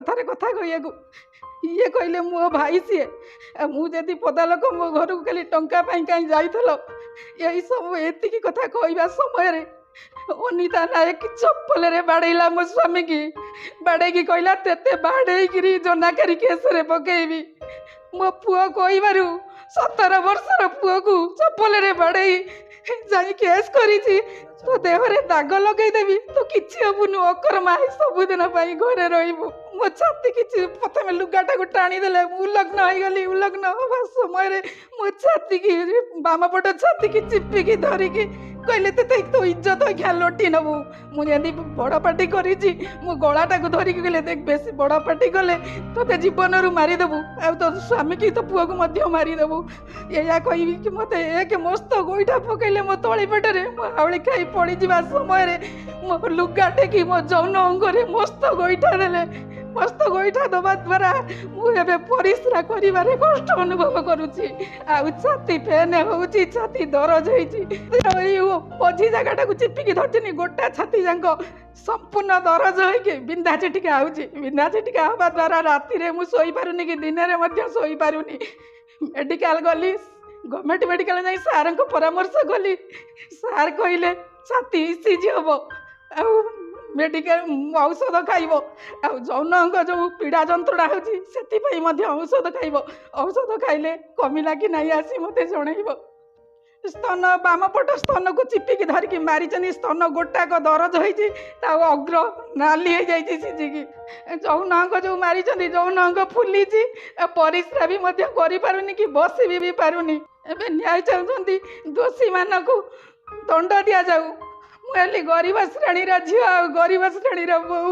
କଥାରେ କଥା କହିବାକୁ। ଇଏ କହିଲେ ମୋ ଭାଇ ସିଏ, ଆଉ ମୁଁ ଯଦି ପଦା ଲୋକ, ମୋ ଘରକୁ ଖାଲି ଟଙ୍କା ପାଇଁ କାହିଁ ଯାଇଥିଲ? ଏଇସବୁ ଏତିକି କଥା କହିବା ସମୟରେ ଅନିତା ନାୟକ ଚପଲରେ ବାଡ଼େଇଲା ମୋ ସ୍ୱାମୀକି। ବାଡ଼େଇକି କହିଲା, ତେତେ ବାଡ଼େଇକିରି ଜନାକାରୀ କେସରେ ପକେଇବି। ମୋ ପୁଅ କହିବାରୁ 17 ବର୍ଷର ପୁଅକୁ ଚପଲରେ ବାଡ଼େଇ ଯାଇ କେସ୍ କରିଛି। ତୋ ଦେହରେ ଦାଗ ଲଗେଇଦେବି, ତୁ କିଛି ହବୁନୁ, ଅକର୍ମା ହେଇ ସବୁଦିନ ପାଇଁ ଘରେ ରହିବୁ। ମୋ ଛାତି କିଛି ପ୍ରଥମେ ଲୁଗାଟାକୁ ଟାଣିଦେଲେ, ମୁଁ ଉଲଗ୍ନ ହେଇଗଲି। ଉଲଗ୍ନ ହବା ସମୟରେ ମୋ ଛାତିକି, ବାମ ପଟ ଛାତିକି ଚିପିକି ଧରିକି କହିଲେ, ତତେ ତୋ ଇଜ୍ଜତ ଅଇଖା ଲୋଟି ନେବୁ। ମୁଁ ଯେମିତି ବଡ଼ ପାଟି କରିଛି, ମୋ ଗଳାଟାକୁ ଧରିକି କହିଲେ, ଦେଖ, ବେଶୀ ବଡ଼ ପାଟି କଲେ ତୋତେ ଜୀବନରୁ ମାରିଦେବୁ, ଆଉ ତୋ ସ୍ୱାମୀକି ତୋ ପୁଅକୁ ମଧ୍ୟ ମାରିଦେବୁ। ଏଇଆ କହିକି ମୋତେ ଏକ ମସ୍ତ ଗୋଇଠା ପକେଇଲେ ମୋ ତଳି ପେଟରେ। ମୁଁ ହାଉଳି ଖାଇ ପଡ଼ିଯିବା ସମୟରେ ମୋ ଲୁଗା ଟେକି ମୋ ଯୌନ ଅଙ୍ଗରେ ମସ୍ତ ଗୋଇଠା ଦେଲେ। ମସ୍ତ ଗୋଇଠା ଦେବା ଦ୍ୱାରା ମୁଁ ଏବେ ପରିସ୍ରା କରିବାରେ କଷ୍ଟ ଅନୁଭବ କରୁଛି, ଆଉ ଛାତି ପେନ୍ ହେଉଛି, ଛାତି ଦରଜ ହେଇଛି। ଏଇ ମଝି ଜାଗାଟାକୁ ଚିପିକି ଧରିଛନ୍ତି, ଗୋଟା ଛାତି ଯାକ ସମ୍ପୂର୍ଣ୍ଣ ଦରଜ ହେଇକି ବିନ୍ଧା ଛିଟିକା ହେଉଛି। ବିନ୍ଧା ଛିଟିକା ହେବା ଦ୍ୱାରା ରାତିରେ ମୁଁ ଶୋଇପାରୁନି କି ଦିନରେ ମଧ୍ୟ ଶୋଇପାରୁନି। ମେଡ଼ିକାଲ ଗଲି, ଗଭର୍ଣ୍ଣମେଣ୍ଟ ମେଡ଼ିକାଲ ଯାଇ ସାର୍ଙ୍କ ପରାମର୍ଶ କଲି। ସାର୍ କହିଲେ ଛାତି ଇସିଜି ହେବ ଆଉ ମେଡ଼ିକାଲ ଔଷଧ ଖାଇବ, ଆଉ ଯୌନ ଅଙ୍ଗ ଯେଉଁ ପୀଡ଼ା ଯନ୍ତ୍ରଣା ହେଉଛି ସେଥିପାଇଁ ମଧ୍ୟ ଔଷଧ ଖାଇବ। ଔଷଧ ଖାଇଲେ କମିଲା କି ନାହିଁ ଆସି ମୋତେ ଜଣେଇବ। ସ୍ତନ, ବାମ ପଟ ସ୍ତନକୁ ଚିପିକି ଧରିକି ମାରିଛନ୍ତି, ସ୍ତନ ଗୋଟାକ ଦରଜ ହେଇଛି, ତା ଅଗ୍ର ନାଲି ହେଇଯାଇଛି ସିଝିକି। ଯୌନ ଅଙ୍ଗ ଯେଉଁ ମାରିଛନ୍ତି, ଯୌନ ଅଙ୍ଗ ଫୁଲିଛି, ଆଉ ପରିସ୍ରା ବି ମଧ୍ୟ କରିପାରୁନି କି ବସି ବି ପାରୁନି। ଏବେ ନ୍ୟାୟ ଚାହୁଁଛନ୍ତି, ଦୋଷୀମାନଙ୍କୁ ଦଣ୍ଡ ଦିଆଯାଉ। ମୁଁ ହେଲି ଗରିବ ଶ୍ରେଣୀର ଝିଅ ଆଉ ଗରିବ ଶ୍ରେଣୀର ବୋହୂ।